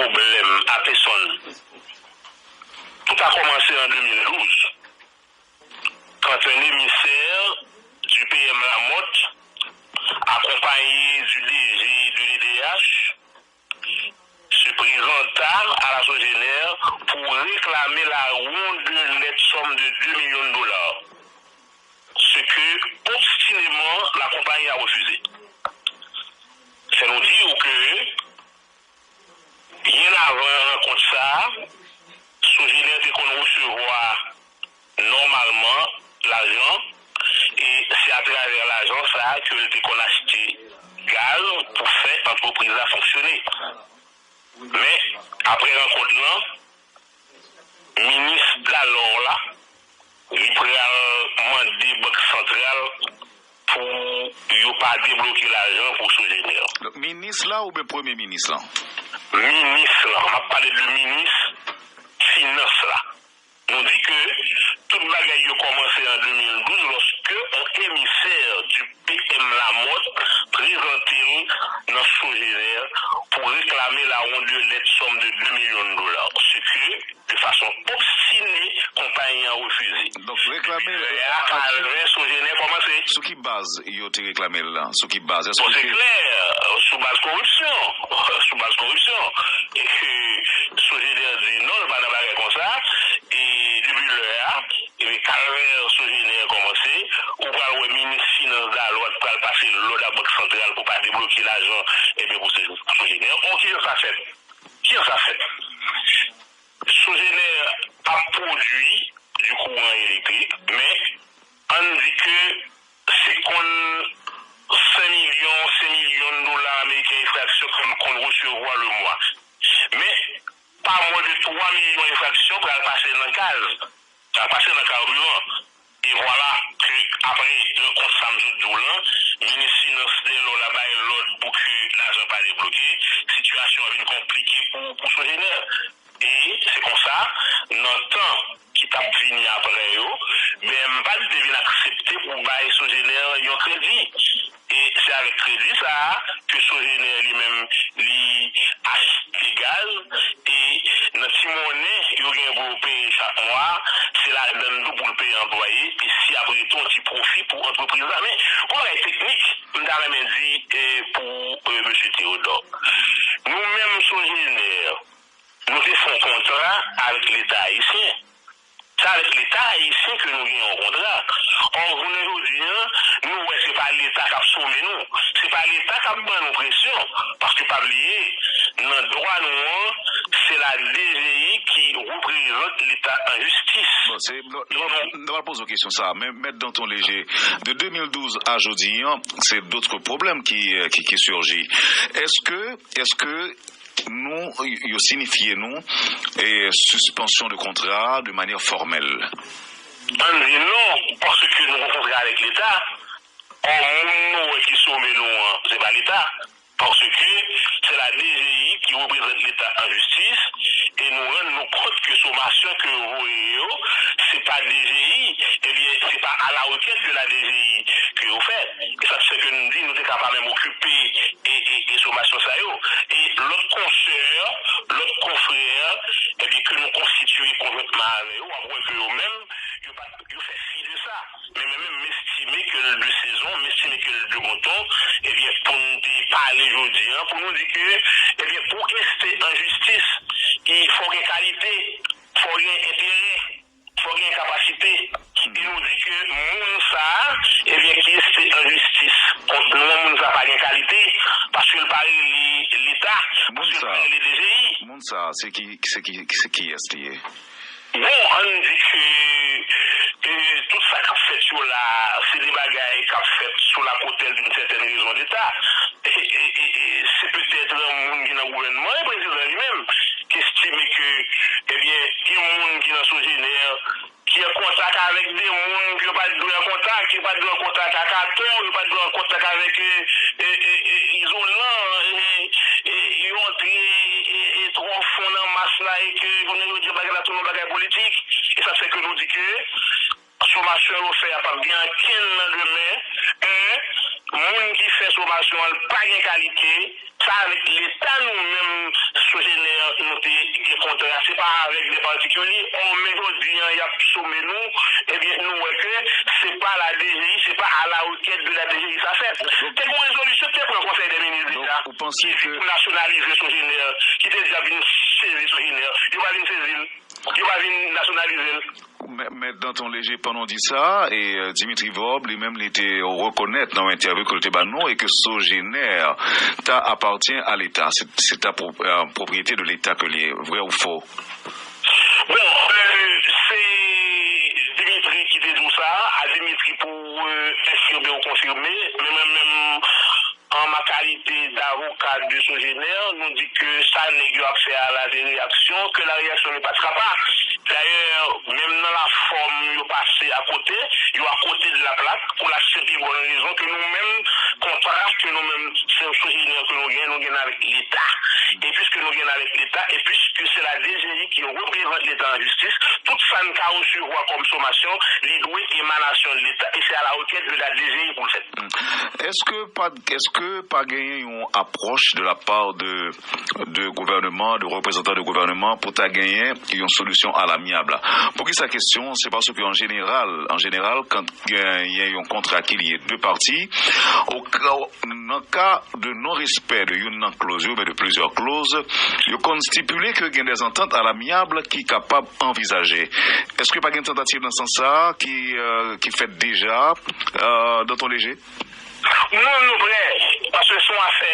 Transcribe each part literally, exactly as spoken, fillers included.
problème à personne. Tout a commencé en deux mille douze, quand un émissaire du P M Lamothe, accompagné du D G de l'E D H, se présenta à la Sogener pour réclamer la rondelette somme de deux millions de dollars, ce que obstinément la compagnie a refusé. C'est nous dire que byen avan rankont sa a, Sogener te konn resevwa nòmalman lajan, e se atravè lajan sa a ke l te konn achte gaz pou fè antrepriz la fonksyone. Men, apre rankont lan, minis Dalò la, li pral mande Bank Santral pou yo pa debloke lajan pou Sogener. Donk, minis la oubyen premye minis lan? Minis lan, m ap pale de minis finans la. Nou di ke tout bagay yo kòmanse an de mil douz lòske yon emisè di P M Lamothe prezante l nan Sogener pou reklame la rondelèt sòm de de milyon de dola, ce que, de façon obstinée, konpayi an refize. Donk, reklame l. Lè a, kalven Sogener kòmanse. Sou ki baz yo te reklame l lan? Sou ki baz? Bon, se klè, sou baz koripsyon. Sou baz koripsyon. E ke Sogener di non, l pa nan bagay konsa. E depi lè a, ebyen, kalvè Sogener kòmanse. Ou pral wè minis finans Dalò pral pase lòd a Bank Santral pou pa debloke lajan, ebyen, pou se Sogener. Bon, kijan sa fèt? Kijan sa fèt? Sogener ap pwodui di kouran elektrik, men ann di ke se konn senk milyon, senk milyon dola ameriken enfraksyon ke l konn resevwa le mwa. Men, pa mwen de twa milyon enfraksyon pral pase nan gaz, pral pase nan kabiran. E vwala ke apre rankont sa m sot di w lan, minis finans Delò la bay lòd pou ke lajan pa debloke, sitiyasyon an vin konplike pou, pou Sogener. E se konsa, nan tan ki t ap vini apre yo, B M P A D te vin aksepte pou bay Sogener yon kredi. E se avèk kredi sa a ke Sogener li menm li achte gaz, e nan ti monnen yo gen pou yo peye chak mwa, se ladann tou pou l peye anplwaye, e si ap rete yon ti pwofi pou antrepriz la. Men, gon bagay teknik, m ta renmen di, e, pou, e, mesye Théodore. Nou menm Sogener, nou te fè yon kontra avèk Leta ayisyen. Se avèk Leta ayisyen ke nou gen yon kontra. Ò, jounen jodi a, nou wè se pa Leta k ap some nou. Se pa Leta k ap ban nou presyon. Paske pa bliye, nan dwa nou an, se la D G I ki reprezant Leta an jistis. Bon, se, nou, nou, nou pral poze w kesyon sa a, men Mèt Danton Léger, de de mil douz a jodi an, se dòt pwoblèm ki, ki, ki sirji. Èske, èske nou, yo sinifye nou, e, sispansyon de kontra de manyè fòmèl? Ann di non, paske nou gen kontra avèk Leta. Ò, moun nou wè ki some nou an, se pa Leta. Paske se la D G I ki reprezant Leta an jistis, e nou rann nou kont ke somasyon ke yo voye yo, se pa D G I, ebyen, se pa à la requête de la D G I ke yo fè. E sa k fè ke nou di nou te ka pa menm okipe e, e, e somasyon sa yo. E lòt konsè, lòt konfrè, ebyen, ke nou konstitiye konjwentman avè yo, w ap wè ke yo menm, yo pa, yo fè fi de sa. Men mwen menm, m estime ke l de sezon, m estime ke l de bon ton, ebyen, pou n te pale jodi a, pou nou di ke, ebyen, pou reste an jistis, i fò gen kalite, fò gen enterè, fò gen kapasite. E nou di ke moun sa a, ebyen, ki reste an jistis kont nou an, moun sa a pa gen kalite, paske l pa rele Leta, paske l pa rele D G I. Moun sa a, se ki, se ki, se kiyès li ye? Bon, ann di ke, e, tout sa k ap fèt yo la, se de bagay k ap fèt sou la kotèl d'une certaine raison d'État. E, e, e, e, se petèt moun ki nan gouvènman e prezidan li menm ki estime ke, ebyen, gen moun ki nan Sogener ki an kontak avèk de moun ke yo pa t dwe an kontak, yo pa t dwe an kontak ak atò, yo pa t dwe an kontak avèk, e, e, e, e, izolan, e, e, yo antre, e, e, twò fon nan mas la e ke jounen jodi a bagay la tounen yon bagay politik. E sa fè ke nou di ke somasyon yo fè a p ap gen ankenn landemen. En, moun ki fè somasyon an, l pa gen kalite. Sa avèk Leta nou menm, Sogener, Kontrè a, se pa avèk de patikilye. Ò, men jodi an, y ap some nou, ebyen, nou wè ke se pa la D G I, se pa à la requête de la D G I sa fèt. Te gen yon rezolisyon ki te pran Konsèy dè Minis deja, ki di pou nasyonalize Sogener, ki te di y ap vin sezi Sogener. Yo pa vin sezi l. Yo pa vin nasyonalize l. Mèt Danton Léger, pandan w di sa, e Dimitri Vorbe, li menm, li te rekonèt nan yon entèvyou ke l te ba nou, e ke Sogener ta apatyen a Leta. Se ta pwopriyete de Leta ke li ye, vrè ou fo? Bon, se Dimitri ki te di w sa, a Dimitri pou enfime ou konfime, men mwen menm, an ma kalite davoka de Sogener, nou di ke sa nèg yo ap fè a la de reyaksyon, que la réaction ne passera pas. Dayè, menm nan lafòm, yo pase akote, yo akote de laplak, pou la senp e bòn rezon ke nou menm, kontra ke nou menm, se Sogener ke nou gen, nou gen avèk Leta. E piske nou gen avèk Leta, e piske se la D G I ki reprezante Leta an jistis, tout sa n ka resevwa kòm somasyon, li dwe emanasyon de Leta, e se a la requête de la D G I pou l fèt. Èske pa, èske pa genyen yon apwòch de la part de, de gouvèneman, de reprezantan de gouvèneman pou ta genyen yon solisyon alamyab? Poukisa kesyon? Se paske an jeneral, an jeneral, kan genyen yon kontra ki lye de pati, nan ka de non respè de youn nan kloz yo, men de plizyè kloz, yo konn stipile ke gen dèzantant alamyab ki kapab anvizaje. Èske pa gen tantativ nan sans sa a ki, ki fèt deja, Danton Léger? Non, nou prè, paske se yon afè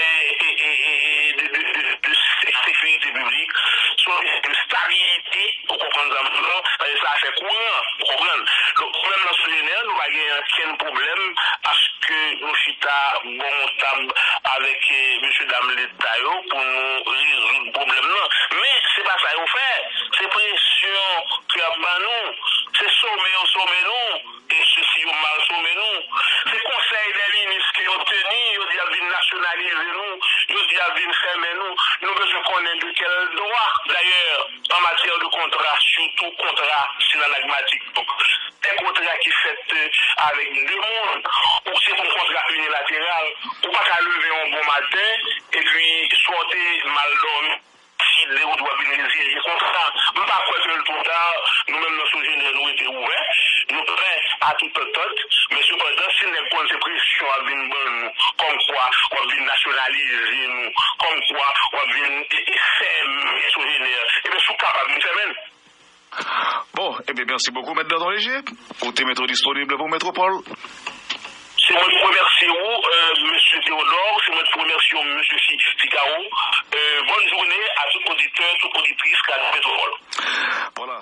de sekirite piblik, se yon afè de stabilite, ou konprann sa m di w lan, paske se afè kouran, ou konprann. Donk, nou menm nan Sogener, nou pa gen okenn pwoblèm aske nou chita bò yon tab avèk mesye dam Leta yo pou nou rezoud pwoblèm nan. Men, se pa sa yo fè. Se presyon ke y ap ban nou. Se some yo some nou. E sesi yo mal some nou. Se konsèy dè minis ke yo teni, yo di y ap vin nasyonalize nou, yo di y ap vin fèmen nou. Nou bezwen konnen de kèl dwa. Dayè, an matyè de kontra, sitou kontra, se nan lagmatik. Donk, de kontra ki fèt avèk de moun, ou se pou kontra inilateral, ou pa ka leve yon bon maten, epi swa w te mal dòmi, deside ou dwe vin rezilye kontra. M pa kwè ke l twò ta, nou menm nan Sogener nou rete ouvè, nou prè a tout antant, men sepandan, si nèg konn se presyon ap vin ban nou, kòmkwa w ap vin nasyonalize nou, kòmkwa w ap vin fèmen Sogener, ebyen, si w kapab vin fèmen l. Bon, ebyen, mèsi bokou, Mèt Danton Léger. Ou te mete w disponib pou Metropole. Se mwen ki remèsye ou, mesye Theodore, se mwen ki remèsye w, mesye Figaro. Bòn jounen a tout oditè, tout oditris Radyo Metropole. Vwala.